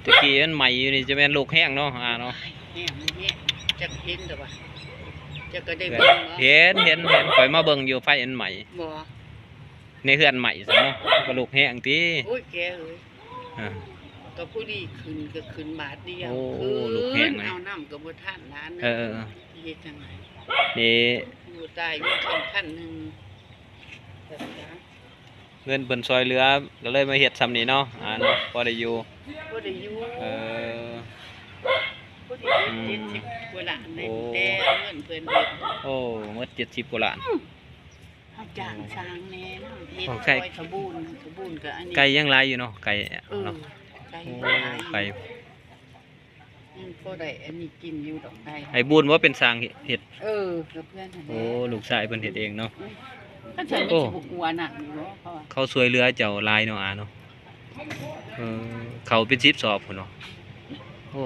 ຕະກີ້ມັນໄໝ້ຢູ່ນີ້ ຈະແມ່ນລຸກແຮງເນາະ ອາເນາະ. ແຮງ ແຮງ ຈັກເຫັນແຕ່ວ່າ ຈັກກໍໄດ້ເບິ່ງບໍ່? ເຫັນ ເຫັນ ເຫັນ ຂ້ອຍມາເບິ່ງຢູ່ ໄຟມັນໄໝ້. ບໍ່ ໃນເຮືອນໄໝ້ຊັ້ນເນາະ ກໍລຸກແຮງຕິ. ໂອ້ຍ ແກເອີຍ ອ່າ ກໍຜູ້ດີຂຶ້ນ ກໍຂຶ້ນບາດດຽວ. ໂອ້ ລຸກແຮງເລີຍ ເອົານ້ຳກໍບໍ່ທັນຫຼານ. ເອີ ເຮັດຈັ່ງໃດ? ນີ້ ຢູ່ຕາຍຢູ່ຄັນໜຶ່ງ. ເງິນເພິ່ນຊ່ວຍເຫຼືອ ກໍເລີຍມາເຮັດຊ່ຳນີ້ເນາະ ອ່າເນາະ ພໍໄດ້ຢູ່ ພໍໄດ້ຢູ່. ເອີ ພໍໄດ້ຢູ່ ອືມ ເຈັດສິບກວ່າລ້ານເດ້. ໂອ້ ແຕ່ເງິນເພິ່ນເຮັດ ໂອ້ ໝົດເຈັດສິບກວ່າລ້ານ. ອືມ ເຮົາຈ້າງຊ່າງແດ່ເນາະ ເຮັດ ໂອ້ ໄກ່ ຊອຍຂະບູນ ຂະບູນກໍອັນນີ້ ໄກ່ຍັງຫຼາຍຢູ່ເນາະ ໄກ່ ເອີ ເນາະ ໄກ່ ໂອ້ ຫຼາຍ ໄກ່ ອືມ ພໍໄດ້ອັນນີ້ກິນຢູ່ດອກໄກ່. ໄອ້ບຸນບໍ່ເປັນຊ່າງເຮັດ? ເອີ ກັບເພື່ອນຫັ້ນແຫຼະ. ໂອ້ ລູກຊາຍເພິ່ນເຮັດເອງເນາະ. ອືມ ຄັນຊັ້ນມັນ ໂອ້ ຊິບໍ່ກວ່ານັ້ນຢູ່ບໍ່? ເຂົາວ່າ ເຂົາຊ່ວຍເຫຼືອເຈົ້າຫຼາຍເນາະ ອາເນາະ. ເອີ ເຂົ້າເປັນສິບສອບພຸ້ນເນາະ. ໂອ້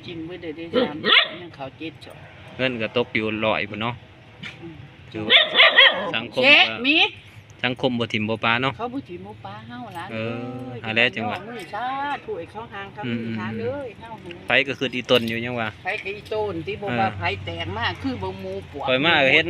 ກິນເບິດໄດ້ເດ້ ສາມ ຍັງເຂົ້າເຈັດສອບ ເງິນກໍຕົກຢູ່ຮ້ອຍພຸ້ນເນາະ. ອືມ ຖືວ່າສັງຄົມ ເຊະ ກໍມີ ສັງຄົມບໍ່ຖິ້ມບໍ່ປະເນາະ. ເຂົາບໍ່ຖິ້ມບໍ່ປະເຮົາຫຼານເອີຍ. ຫັ້ນແຫຼະຈັ່ງວ່າ ມື້ສາທຸ ເຂົາຮ່າງເຂົາມີ ອືມ ຫຼານເອີຍ. ເຮົາຫັ້ນ ໃຜກໍຄຶດອີຕົນຢູ່ ຍັງວ່າ ໃຜກໍອີຕົນຕິ ບໍ່ວ່າ ເອີ ໃຜແຕກມາຄືເບິ່ງໝູປວກ. ຂ້ອຍມາກໍເຫັນ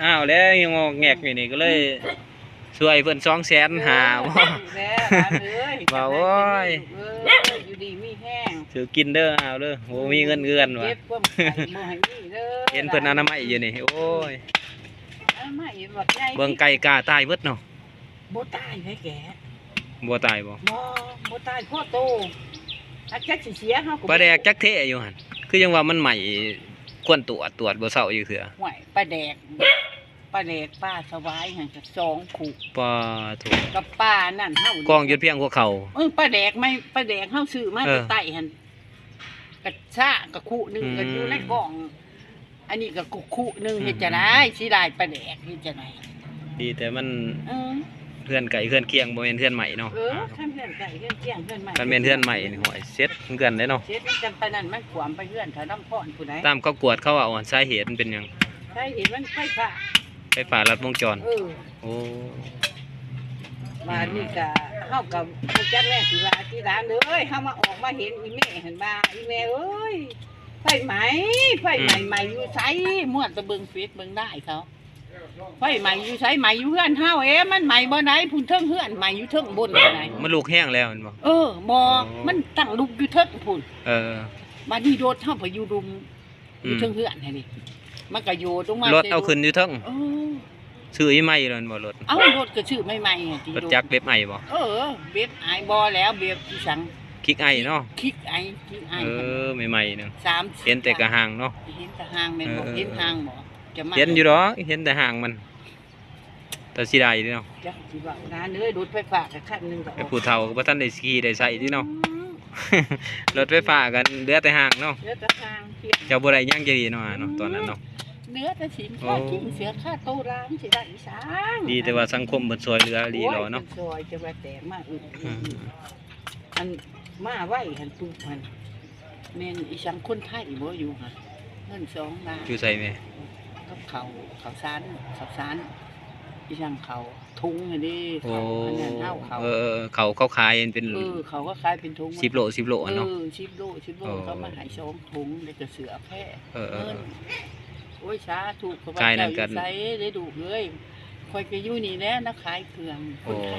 ອ້າວ ແລ້ວຍັງງອກແງກຢູ່ນີ້ ກໍເລີຍ ອືມ ຊ່ວຍເພິ່ນສອງແສນຫ້າ ເອີ ບໍ່ ແລ້ວຫຼານເອີຍ ວ່າ ໂອ້ຍ ເອີ ຢູ່ດີມີແຮງ ຖືກິນເດີ ອ້າວເດີ ບໍ່ມີເງິນເຮືອນວ່າ ເຈັບຄວາມໄຂ້ບໍ່ໃຫ້ມີເດີ. ເຫັນເພິ່ນອະນາໄມຢູ່ນີ້ ໂອ້ຍ ອະນາໄມບັກໃຫຍ່ ເບິ່ງໄກ່ກາຕາຍເບິດເນາະ. ບໍ່ຕາຍເດ້ແກ. ບໍ່ຕາຍບໍ່? ບໍ່ ບໍ່ຕາຍພໍໂຕ. ອາ ຈັກຊິເສຍ ເຮົາກໍບໍ່ ປາແດກຈັກເທະຢູ່ຫັ້ນ ຄືຍັງວ່າມັນໄໝ້ ຄວນຕວດ ຕວດບໍ່ເຊົາຢູ່ເທື່ອ. ຫ້ວຍ ປາແດກ ປາແດກປາສະຫວາຍຫັ້ນກໍສອງຄຸ. ປາໂທ້ ກັບປານັ້ນເຮົາກອງຢູ່ພຽງຫົວເຂົ່າ. ເອີ ປາແດກໄໝ້ ປາແດກເຮົາຊື້ມາ ເອີ ແຕ່ໃຕ້ຫັ້ນ ກະຊະກະຄຸໜຶ່ງ ອືມ ກະຢູ່ໃນກອງ. ອັນນີ້ກໍຄຸໆໜຶ່ງ ອືມ ເຮັດຈັ່ງໃດ ຊິໄດ້ປາແດກ ເຮັດຈັ່ງໃດ? ດີແຕ່ມັນ ເອີ ເຮືອນໃກ້ເຮືອນຄຽງ ບໍ່ແມ່ນເຮືອນໃໝ່ເນາະ. ເອີ ຄັນເຮືອນໃກ້ເຮືອນຄຽງ ເຮືອນໃໝ່ ຄັນແມ່ນເຮືອນໃໝ່ນີ້ ໂອ້ຍ ເສັດເຮືອນເດ້ເນາະ. ເສັດນຳກັນປານນັ້ນ ມັນຂວາມໄປເຮືອນເຂົານຳພອນພຸ້ນໃດ. ຕາມເຂົາກວດເຂົາເວົ້າ ສາເຫດມັນເປັນຫຍັງ? ສາເຫດມັນໄຟຟ້າ ໄຟຟ້າລັດວົງຈອນ. ເອີ ໂອ້ ບາດນີ້ກະ ເຮົາກະບໍ່ຈັກແນວຊິວ່າຕິຫຼານເອີຍ. ເຮົາມາອອກມາເຫັນອີແມ່ຫັ້ນວ່າ ອີແມ່ເອີຍ ໄຟໄໝ້ ໄຟໄໝ້ ອືມ ໄໝ້ຢູ່ໃສ? ມົວແຕ່ເບິ່ງເຟສເບິ່ງໄລນ໌ເຂົາ. ໄຟໄໝ້ຢູ່ໃສ? ໄໝ້ຢູ່ເຮືອນເຮົາ. ເອະ ມັນໄໝ້ບ່ອນໃດ? ພຸ້ນເທິງເຮືອນ ໄໝ້ຢູ່ເທິງບົນພຸ້ນໃດ. ມັນລຸກແຮງແລ້ວແມ່ນບໍ່? ເອີ ບໍ່ ອໍ ມັນຕັ້ງລຸກຢູ່ເທິງພຸ້ນ. ເອີ ບາດນີ້ລົດເຮົາໄປຢູ່ລຸ່ມ ອືມ ຢູ່ເທິງເຮືອນຫັ້ນເດ ມັນກະໂຍດລົງມາ. ລົດເອົາຂຶ້ນຢູ່ເທິງ. ເອີ ຊື້ອີໃໝ່ແລ້ວແມ່ນບໍ່ລົດ? ເອົ້າ ລົດກະຊື້ໃໝ່ໆຫັ້ນຕິ. ລົດຈັກເບັບໄອບໍ່? ເອີ ເບັບໄອບໍ່ແລ້ວ ເບັບອີຫຍັງ ຄິກໄອເນາະ. ຄິກໄອ ຄິກໄອ. ເອີ ໃໝ່ໆໜຶ່ງ ສາມ ເຫັນແຕ່ກະຫາງເນາະ. ເຫັນແຕ່ຫາງແມ່ນບໍ່? ເອີ ເຫັນຫາງບໍ່? ຈະມາ ເຫັນຢູ່ດອກ ເຫັນແຕ່ຫາງມັນ. ແຕ່ເສຍດາຍເດເນາະ. ຈັກຊິເວົ້ານາເອີຍ ລົດໄຟຟ້າກະຄັນໜຶ່ງກະ ແຕ່ຜູ້ເຖົ້າກະບໍ່ທັນໄດ້ຂີ່ໄດ້ໃຊ້ຕິເນາະ. ອືມ ລົດໄຟຟ້າກະເຫຼືອແຕ່ຫາງເນາະ. ເຫຼືອແຕ່ຫາງ ເຈົ້າບໍ່ໄດ້ຫຍັງຈັກດີເນາະ ອືມ ເນາະ ຕອນນັ້ນເນາະ. ເຫຼືອແຕ່ສິນ ໂອ້ ຄາກິ້ງເສືອຄາໂຕລາ ມັນຊິໄດ້ອີຫຍັງ? ດີແຕ່ວ່າສັງຄົມເພິ່ນຊ່ວຍເຫຼືອອີ່ຫຼີເນາະ. ໂອ້ຍ ເພິ່ນຊ່ວຍ ເຈົ້າວ່າແຕກມາອຶກ ອືມ ອືມ ອັນມາໄວຫັ້ນ ປຶບຫັ້ນ ແມ່ນອີຫຍັງ ຄົນໄທບໍ່ຢູ່ຫັ້ນ ເງິນສອງລ້ານ. ຢູ່ໃສແມ່? ກັບເຂົ້າ ເຂົ້າສານ ເຂົ້າສານ ອີຫຍັງ ເຂົ້າຖົງຫັ້ນເດ້. ໂອ້ ເຂົ້າອັນນັ້ນເຮົາ ເຂົ້າ ເອີ ເອີ ເຂົ້າເຂົາຂາຍເປັນ ເອີ ເຂົາກໍຂາຍເປັນຖົງ ສິບໂລ ສິບໂລ ເອີ ເນາະ ສິບໂລ ສິບໂລ. ເອີ ເຂົາມາໃຫ້ສອງຖົງ ແລ້ວກໍເສື້ອແພະ ເອີ ເອີ ເງິນ. ໂອ້ຍ ສາທຸ ຂ້າພະເຈົ້າຢູ່ໃສເດ້ລູກເອີຍ? ຂ້ອຍກໍຢູ່ນີ້ແຫຼະ ນະຂາຍເຄື່ອງ ໂອ້ ຄົນໄທ.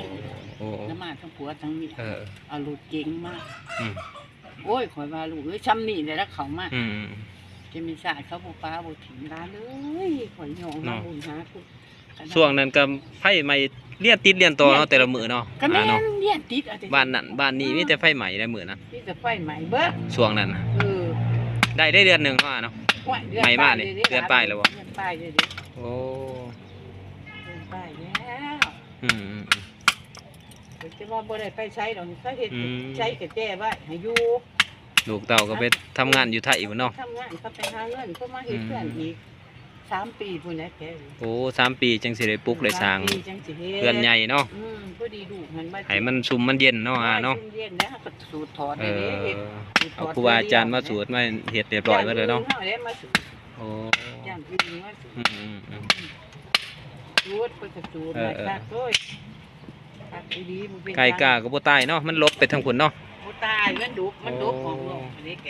ໂອ້ ນະມາທັງຜົວທັງເມຍ ເອີ ເອົາລົດເກັງມາ ອືມ ໂອ້ຍ ຂ້ອຍວ່າ ລູກເອີຍ ຊ່ຳນີ້ແຫຼະລະເຂົ້າມາ ອືມ ຈະແມ່ນຊາດເຂົາບໍ່ປາບໍ່ຖິ້ມຫຼານເອີຍ. ຂ້ອຍຍ້ອງມາ ເນາະ ບຸນຫາຄຸນ. ຊ່ວງນັ້ນກໍໄຟໄໝ້ລຽນຕິດລຽນຕໍ່ເນາະ ແຕ່ລະມື້ເນາະ. ກໍແມ່ນ ອ່າ ເນາະ ລຽນຕິດ ບ້ານນັ້ນບ້ານນີ້ ມີແຕ່ໄຟໄໝ້ແຫຼະມື້ນັ້ນ ມີແຕ່ໄຟໄໝ້ເບິດຊ່ວງນັ້ນ. ເອີ ໄດ້ ໄດ້ເດືອນໜຶ່ງເນາະ ເນາະ ໂອ້ຍ ໄໝ້ມານີ້ ເດືອນປາຍແລ້ວບໍ່? ເດືອນປາຍເລີຍເດ້. ໂອ້ ເດືອນປາຍແລ້ວ. ອືມ ອືມ ອືມ ແຕ່ວ່າບໍ່ໄດ້ໄປໃສດອກ ເຂົາເຮັດ ອືມ ໃສ່ກະແຈໄວ້ໃຫ້ຢູ່. ລູກເຕົ້າກໍໄປທຳງານຢູ່ໄທພຸ້ນເນາະ. ທຳງານ ເຂົາໄປຫາເງິນ ເຂົາມາເຮັດ ອືມ ເຮືອນອີກສາມປີພຸ້ນແຫຼະແກ. ໂອ້ ສາມປີຈັ່ງຊິໄດ້ປຸກໄດ້ສ້າງ ສາມປີຈັ່ງຊິເຮັດ ເຮືອນໃຫຍ່ເນາະ. ອືມ ພໍດີລູກຫັ້ນມາ ໃຫ້ມັນຊຸ່ມມັນເຢັນເນາະ ໂອ້ຍ ອາເນາະ. ຊຸ່ມເຢັນແລ້ວ ເຮົາກໍສູດຖອດ ເອີ ເດ້ເຮັດ ສູດຖອດ ເອົາຄູບາອາຈານມາສູດມາເຮັດຮຽບຮ້ອຍໝົດແລ້ວເນາະ. ເຮົາແຫຼະມາສູດ ໂອ້ ຢ້ານອື່ນມາສູດ ອືມ ອືມ ອືມ ສູດ ເພິ່ນກໍສູດ ເອີ ເອີ ຄັກ ໂອ້ຍ ຄັກອີ່ຫຼີ. ບໍ່ເປັນ ໄກ່ກາກໍບໍ່ຕາຍເນາະ ມັນຫຼົບໄປທາງພຸ້ນເນາະ. ບໍ່ຕາ ອ້າຍມັນດຸ ມັນດົກອອກນອກ ໂອ້ ອັນນີ້ແກ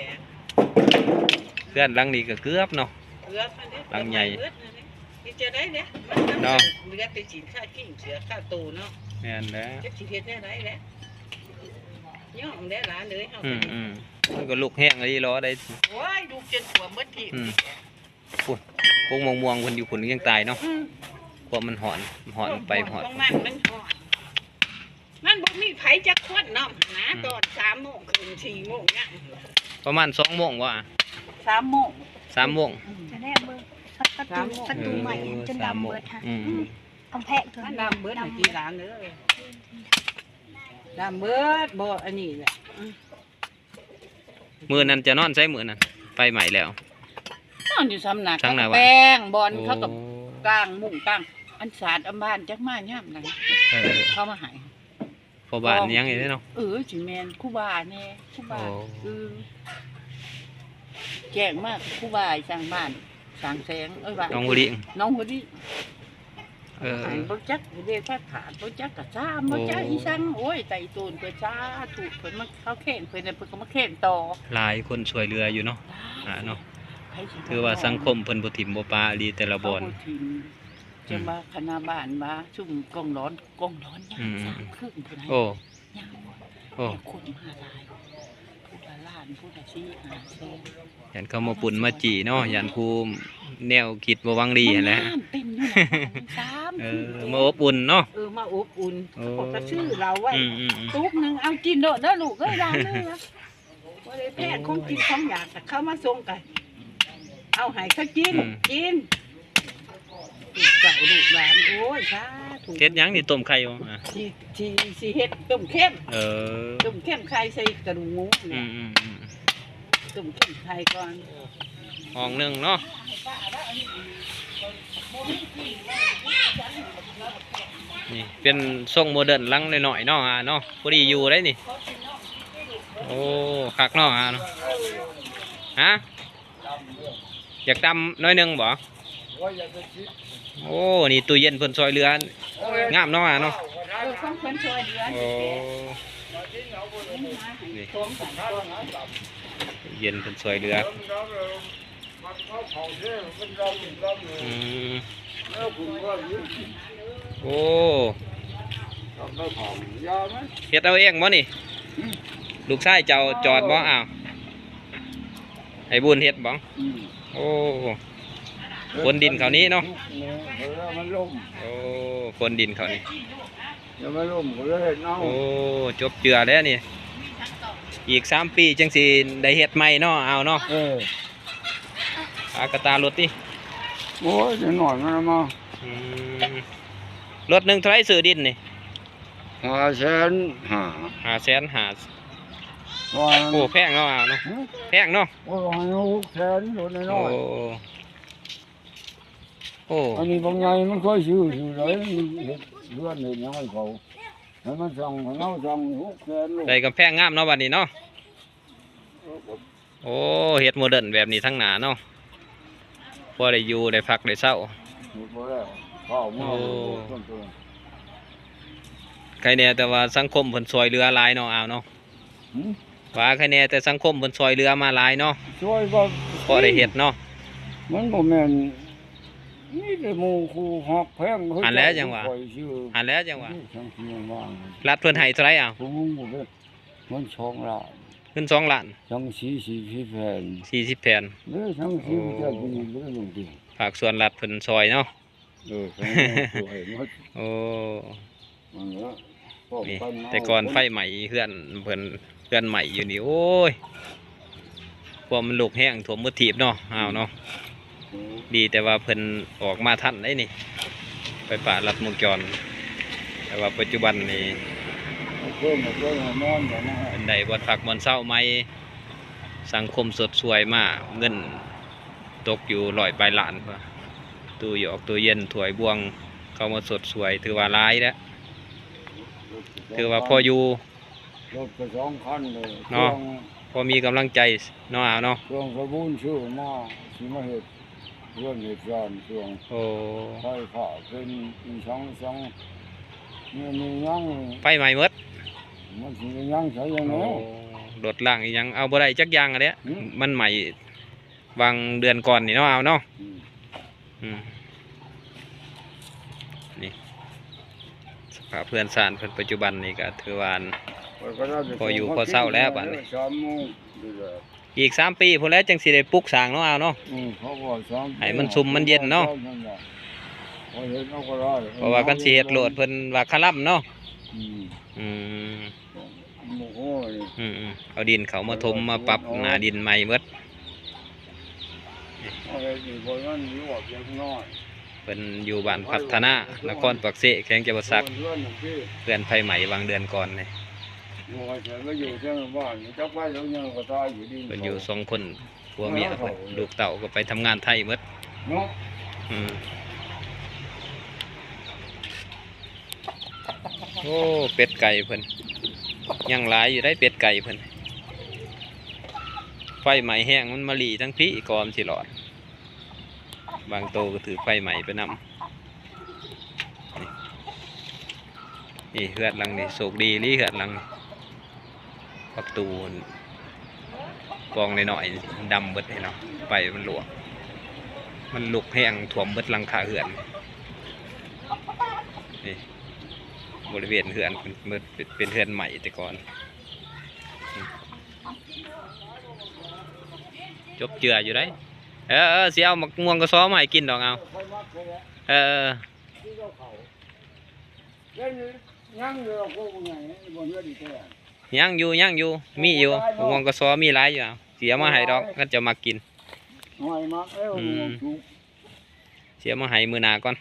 ເຮືອນຫຼັງນີ້ກໍເກືອບເນາະ ເກືອບອັນນີ້ ຫຼັງໃຫຍ່ ເກືອບໝົດອັນນີ້ ເຮັດຈັ່ງໃດເດ້ ມັນ ມັນ ເນາະ ເຫຼືອແຕ່ສິນຄ້າກິ້ງເສືອຄ້າໂຕເນາະ ແມ່ນແຫຼະ ຈັກຊິເຮັດແນວໃດແຫຼະ ຍ້ອງແຫຼະຫຼານເອີຍ ເຮົາ ອືມໆ ມັນກໍລຸກແຮງອີ່ຫຼີເດ ໂອ້ຍ ລຸກຈົນຖ້ວມໝົດທີ່ ອືມ ນີ້ແຫຼະ ພຸ້ນ ກົກມ່ວງໆ ເພິ່ນຢູ່ພຸ້ນຍັງຕາຍເນາະ ອືມ ພວກມັນຮ້ອນ ຮ້ອນໄປຮ້ອນ ຂອງມັນ ມັນຮ້ອນ ມັນບໍ່ມີໃຜຈັກຄົນເນາະ ຫາ ອືມ ຕອນສາມໂມງເຄິ່ງ ສີ່ໂມງຍັງ ປະມານສອງໂມງບໍ່ ສາມໂມງ ສາມໂມງ ອືມ ຈະແນມເບິ່ງ ປະ ປະຕູ ສາມໂມງ ປະຕູໃໝ່ ເອີ ຈົນດຳເບິດ ສາມໂມງ ຫະ ອືມ ອືມ ກຳແພງ ມັນດຳເບິດ ດຳ ໃຫ້ຕີຫຼານເດີ ດຳເບິດ ບໍ່ ອັນນີ້ແຫຼະ ອືມ ມື້ນັ້ນຈະນອນໃສ ມື້ນັ້ນໄຟໄໝ້ແລ້ວ ນອນຢູ່ສຳນັກ ສຳນັກ ເຂົາກໍແປງ ວ່າ ບ່ອນ ໂອ້ ເຂົາກໍກາງມຸ້ງກາງ ອັນສາດອຳບານ ຈັກມາຍາມໃດ ເອີ ເຂົາມາໃຫ້ ພໍ່ບ້ານຫຍັງນີ້ເນາະ ເອີ ຊິແມ່ນຄູບາແດ່ ຄູບາ ໂອ້ ເອີ ແຈ້ງມາ ຄູບາສ້າງບ້ານ ສ້າງແສງ ເອີ ວ່າ ໜອງຫົວລິ ໜອງຫົວລິ ເອີ ເອີ ບໍ່ຈັກເດ ພະທາດ ບໍ່ຈັກກະຊາມ ບໍ່ຈັກ ໂອ້ ອີ່ສັງ ໂອ້ຍ ໄຕ່ໂຕນເພິ່ນ ສາທຸ ເພິ່ນມາ ເຂົາແຄ້ນເພິ່ນ ເພິ່ນກໍມາແຄ້ນຕໍ່ ຫຼາຍຄົນຊ່ວຍເຫຼືອຢູ່ເນາະ ຫຼາຍ ອ່າ ເນາະ ໃຜຊິ ຖືວ່າສັງຄົມເພິ່ນບໍ່ຖິ້ມບໍ່ປະອີ່ຫຼີແຕ່ລະບ່ອນ ເຂົາບໍ່ຖິ້ມ ອືມ ຈົນວ່າຄະນະບ້ານວ່າ ຊຸມກອງຫຼອນ ກອງຫຼອນຍາມ ອືມ ສາມຄືນພຸ້ນນະ ໂອ້ ຍາມ ໂອ້ ແຕ່ຄົນມາຫຼາຍ ຜູ້ລະລ້ານ ຜູ້ລະສີ່ຫ້າແສນ ຢ້ານເຂົາມາປຸ້ນມາຈີ້ເນາະ ຢ້ານຜູ້ແນວຄິດບໍ່ຫວັງດີຫັ້ນແຫຼະ ຄົນງາມເຕັມຢູ່ໃນບ້ານ ສາມ ເອີ ຄືນ ມາອົບອຸ່ນເນາະ ເອີ ມາອົບອຸ່ນ ໂອ້ ເຂົາກໍຊື້ເຫຼົ້າໄວ້ ອືມໆໆ ຕຸກໜຶ່ງ ເອົາກິນໂລດເດີລູກເອີຍ ຫຼານເອີຍ ບໍ່ໄດ້ແພງ ຂອງກິນຂອງຢາກ ເຂົາມາສົ່ງກໍເອົາໃຫ້ເຂົາກິນ ອືມ ກິນ ລູກເຕົ້າລູກຫຼານ ໂອ້ຍ ສາທຸ ເຮັດຫຍັງນີ້ ຕົ້ມໄຂ່ບໍ່ ອ່າ ຊິ ຊິ ຊິເຮັດຕົ້ມເຄັມ ເອີ ຕົ້ມເຄັມໄຂ່ໃສ່ກະດູກໝູ ອືມໆໆ ຕົ້ມເຄັມໄຂ່ກ່ອນ ຫ້ອງໜຶ່ງເນາະ ນີ້ເປັນຊົງໂມເດີນ ຫຼັງນ້ອຍໆເນາະ ອ່າ ເນາະ ພໍດີຢູ່ໄດ໋ນີ້ ໂອ້ ຄັກເນາະ ອ່າ ເນາະ ຮະ ຢາກຕ່ຳໜ້ອຍໜຶ່ງບໍ່? ໂອ້ ນີ້ຕູ້ເຢັນເພິ່ນຊ່ອຍເຫຼືອ ງາມເນາະ ອ່າ ເນາະ ເອີ ຂອງເພິ່ນຊ່ອຍເຫຼືອ ໂອ້ ນີ້ ຕູ້ເຢັນເພິ່ນຊ່ອຍເຫຼືອ ອືມ ໂອ້ ເຮັດເອົາເອງບໍ່ນີ້? ລູກຊາຍເຈົ້າຈອດບໍ່? ອ້າວ ໄອ້ບຸນເຮັດບໍ່? ອືມ ໂອ້ ຄົນດິນເຂົານີ້ເນາະ ເອີ ມັນລົ້ມ ໂອ້ ຄົນດິນເຂົານີ້ ແລ້ວມັນລົ້ມກໍເລີຍເຮັດເອົາ ໂອ້ ຈົບເຈື່ອແລ້ວນີ້ ອີກສາມປີຈັ່ງຊິໄດ້ເຮັດໃໝ່ເນາະ ເອົາເນາະ ເອີ ອາກະຕາລົດຕິ ໂອ້ຍ ຈັກໜ້ອຍມັນເອົາມາ ອືມ ລົດໜຶ່ງເທົ່າໃດຊື້ດິນນີ້? ຫ້າແສນຫ້າ ຫ້າແສນຫ້າ ວ່າ ໂອ້ ແພງເນາະ ເອົາເນາະ ຫຶ? ແພງເນາະ ໂອ້ຍ ໃຫ້ຫົກແສນ ລົດນ້ອຍໆ ໂອ້ ໂອ້ ອັນນີ້ບັກໃຫຍ່ມັນເຄີຍຊື້ຢູ່ໃດ໋ ມັນເຮັດເຮືອນເຮັດຫຍັງໃຫ້ເຂົາ ໃຫ້ມັນສັ່ງ ໃຫ້ເຮົາສັ່ງຫົກແສນໂລດ ໄດ້ກຳແພງງາມເນາະ ບັດນີ້ເນາະ ເອີ ໂອ້ ເຮັດໂມເດີນແບບນີ້ທາງໜ້າເນາະ ພໍໄດ້ຢູ່ໄດ້ພັກໄດ້ເຊົາ ເຮັດບໍ່ແລ້ວ ເຂົ້າມາ ໂອ້ ໄຄແນ່ແຕ່ວ່າສັງຄົມເພິ່ນຊ່ວຍເຫຼືອຫຼາຍເນາະ ອາວເນາະ ຫຶ? ວ່າໄຄແນ່ແຕ່ສັງຄົມເພິ່ນຊ່ວຍເຫຼືອມາຫຼາຍເນາະ ຊ່ວຍກໍພໍໄດ້ເຮັດເນາະ ມັນບໍ່ແມ່ນ ມີແຕ່ໝູ່ຄູ່ຮັກແພງ ຫັ້ນແຫຼະຈັ່ງວ່າ ຂ້ອຍຊື່ ຫັ້ນແຫຼະຈັ່ງວ່າ ລັດເພິ່ນໃຫ້ເທົ່າໃດ ເອົາ ເງິນສອງລ້ານ ເງິນສອງລ້ານ ສັງກະສີສີ່ສິບແຜ່ນ ສີ່ສິບແຜ່ນ ເອີ ສັງກະສີ ໂອ້ ເຈົ້າເປັນຫຍັງບໍ່ໄດ້ລົງທຶນ ພາກສ່ວນລັດເພິ່ນຊ່ອຍເນາະ ເອີ ຂອງເຮົາຊ່ວຍໝົດ ໂອ້ ນັ້ນແຫຼະ ນີ້ ແຕ່ກ່ອນໄຟໄໝ້ເຮືອນເພິ່ນ ເຮືອນໄໝ້ຢູ່ນີ້ ໂອ້ຍ ພວກມັນລຸກແຮງຖ້ວມໝົດທີບເນາະ ອ້າວເນາະ ອືມ ດີແຕ່ວ່າເພິ່ນອອກມາທັນໄດ໋ນີ້ ໄຟຟ້າລັດວົງຈອນ ແຕ່ວ່າປັດຈຸບັນນີ້ ເພິ່ນໄດ້ບ່ອນພັກບ່ອນເຊົາໃໝ່ ສັງຄົມຊົດຊ່ວຍມາ ເງິນຕົກຢູ່ຮ້ອຍປາຍລ້ານ ຕູ້ຢອກຕູ້ເຢັນຖ້ວຍບ່ວງ ເຂົາມາຊົດຊ່ວຍ ຖືວ່າຫຼາຍແລ້ວ ຖືວ່າພໍຢູ່ ລົດກໍສອງຄັນເລີຍ ເນາະ ຊ່ວງ ພໍມີກຳລັງໃຈເນາະ ອາວເນາະ ຊ່ວງສະບູນຊື້ມາ ຊິມາເຮັດເຮືອນເຮັດຊານ ຊ່ວງ ໂອ້ ໄຟຟ້າເປັນອີ່ສັງສັງ ມີ ມີຫຍັງ ໄຟໄໝ້ໝົດ ມັນຊິໄດ້ຍັງໃຊ້ຫຍັງເນາະ ໂອ້ ລົດລ້າງອີ່ຫຍັງເອົາບໍ່ໄດ້ຈັກຢ່າງຫັ້ນແຫຼະ. ອືມ ມັນໄໝ້ຫວ່າງເດືອນກ່ອນນີ້ເນາະ ອາວເນາະ. ອືມ ອືມ ນີ້ສະພາບເຮືອນຊານເພິ່ນປັດຈຸບັນນີ້ກໍຖືວ່າ ກໍ ກໍ ພໍຢູ່ພໍເຊົາແລ້ວບາດນີ້. ສາມໂມງ ອີກສາມປີພຸ້ນແຫຼະ ຈັ່ງຊິໄດ້ປຸກສ້າງເນາະ ອາວເນາະ. ອືມ ເຂົາກໍສາມປີ ໃຫ້ມັນຊຸ່ມມັນເຢັນເນາະ ພໍເຮັດເອົາກໍໄດ້ ເພາະວ່າຄັນຊິເຮັດໂລດເພິ່ນວ່າຄະລຳເນາະ. ອືມ ອືມ ໂອ້ໂຫ ອືມໆ ເອົາດິນເຂົາມາຖົມມາປັບໜ້າດິນໃໝ່ເບິດ. ເອົາໄວ້ນີ້ບໍ່ ມັນລວກເລັກນ້ອຍ. ເພິ່ນຢູ່ບ້ານພັດທະນາ ນະຄອນປາກເຊ ແຂວງຈຳປາສັກ. ເຮືອນໄຟໄໝ້ຫວ່າງເດືອນກ່ອນນີ້ ໂອ້ຍ ເພິ່ນມາຢູ່ເທິງບ້ານນີ້ ຈັກໄປແລ້ວຍັງກໍຕາຍຢູ່ດິນ. ເພິ່ນຢູ່ສອງຄົນ ຜົວເມຍເພິ່ນ ລູກເຕົ້າກໍໄປທຳງານໄທເບິດເນາະ. ອືມ ໂອ້ ເປັດໄກ່ເພິ່ນຍັງຫຼາຍຢູ່ໄດ໋ ເປັດໄກ່ເພິ່ນ. ໄຟໄໝ້ແຮງ ມັນມາຫຼີ່ທັງພີ້ ກ່ອນຊິລອດ. ບາງໂຕກໍຖືກໄຟໄໝ້ໄປນຳ. ນີ້ເຮືອນຫຼັງນີ້ໂຊກດີອີ່ຫຼີ ເຮືອນຫຼັງນີ້ ປະຕູປອງນ້ອຍໆ ດຳເບິດເນາະ ໄຟມັນລວກ ມັນລຸກແຮງ ຖ້ວມເບິດຫຼັງຄາເຮືອນ. ນີ້ບໍລິເວນເຮືອນເພິ່ນ ເປັນເຮືອນໄມ້ແຕ່ກ່ອນ ຈົບເຈືອຢູ່ໄດ໋. ເອີໆ ຊິເອົາໝາກມ່ວງກະຊອມາໃຫ້ກິນດອກ ເອົາ ເອີໆ ຍັງຢູ່ ຍັງຢູ່ ມີຢູ່ ໝາກມ່ວງກະຊອມີຫຼາຍຢູ່ ເອົາ ຊິເອົາມາໃຫ້ດອກ ຄັນເຈົ້າມັກກິນ. ຊິເອົາມາໃຫ້ມື້ໜ້າກ່ອນ.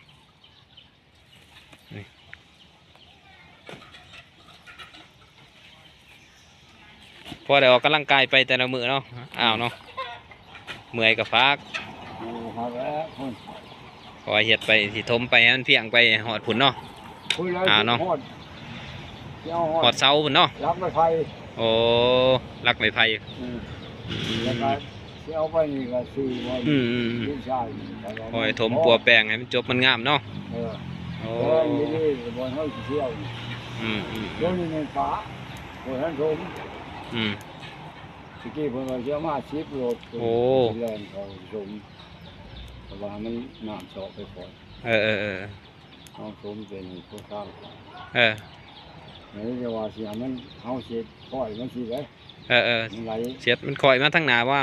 ພໍໄດ້ອອກກຳລັງກາຍໄປແຕ່ລະມື້ເນາະ ອ້າວເນາະ ເມື່ອຍກໍພັກ. ໂອ້ ພັກແລ້ວ ຄ່ອຍເຮັດໄປ ຊິຖົມໄປໃຫ້ມັນພຽງໄປຮອດພຸ້ນເນາະ. ອ້າວເນາະ ຮອດເສົາພຸ້ນເນາະ ຫຼັກໄມ້ໄຜ່. ໂອ້ ຫຼັກໄມ້ໄຜ່. ອືມ ແລ້ວກໍຊິເອົາໄປນີ້ກໍຊື້ ອືມໆໆ ຄ່ອຍຖົມປົວແປງໃຫ້ມັນຈົບມັນງາມເນາະ. ເອີ ໂອ້ ແປງດີໆ ບ່ອນເຮົາຊິທ່ຽວ. ອືມໆໆ ດຽວນີ້ແມ່ນປາ ບໍ່ທັນຖົມ. ອືມ ຕະກີ້ເພິ່ນວ່າຊິເອົາມາສິບລົດ. ໂອ້ ຊິແລ່ນເຂົ້າຊົມ ເພາະວ່າມັນນ້ຳຊອກໄປກ່ອນ. ເອີໆໆ ເຮົາຊົມເປັນຜູ້ທາງ. ເອີ ນີ້ຈະວ່າຊິໃຫ້ມັນ ເຮົາຊິຄ່ອຍມັນຊິໄດ໋. ເອີໆ ມັນໄຫຼ ເສຍດມັນຄ່ອຍມາທາງໜ້າບໍ່?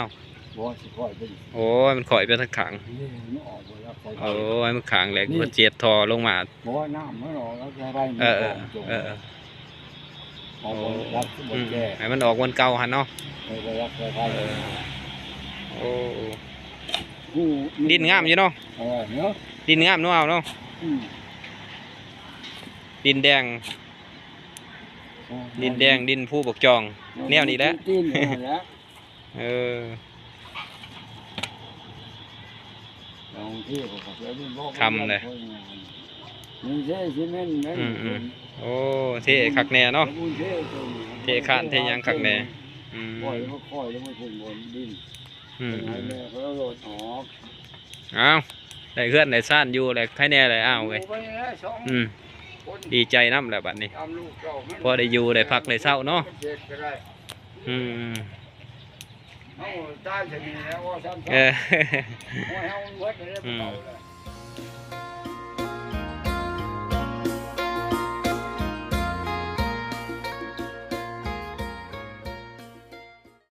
ບໍ່ ຊິຄ່ອຍໄປ. ໂອ້ຍ ມັນຄ່ອຍໄປທາງຂ້າງ. ນີ້ມັນອອກບໍ່ຫຼັກໄຟ. ໂອ້ຍ ມັນຂ້າງແຫຼກ ມັນເສຍດທໍ່ລົງມາ. ບໍ່ ນ້ຳມັນອອກຫຼັກໄຟ. ເອີໆ ເອີໆ ອອກບໍ່ຫຼັກ ອືມ ບໍ່ແກ້ ໃຫ້ມັນອອກວັນເກົ່າຫັ້ນເນາະ. ເອີ ບໍ່ຫຼັກໄຟ. ເອີ ໂອ້ ດິນງາມຢູ່ເນາະ. ເອີ ດິນງາມເນາະ ເອົາເນາະ. ອືມ ດິນແດງ ໂອ້ ດິນແດງ ດິນພູບັກຈອງ ແນວນີ້ແຫຼະ. ເອີ ຄ່ຳເລີຍ. ອືມໆ ໂອ້ ເທຄັກແນ່ເນາະ ເທຄານເທຫຍັງຄັກແນ່. ອືມ ອືມ ເອົາ ໄດ້ເຮືອນໄດ້ຊານຢູ່ແລ້ວ ໃຄແນ່ແຫຼະ ອ້າວເອີຍ. ອືມ ດີໃຈນຳແຫຼະບັດນີ້ ພໍໄດ້ຢູ່ໄດ້ພັກໄດ້ເຊົາເນາະ. ອືມ ເອີ ອືມ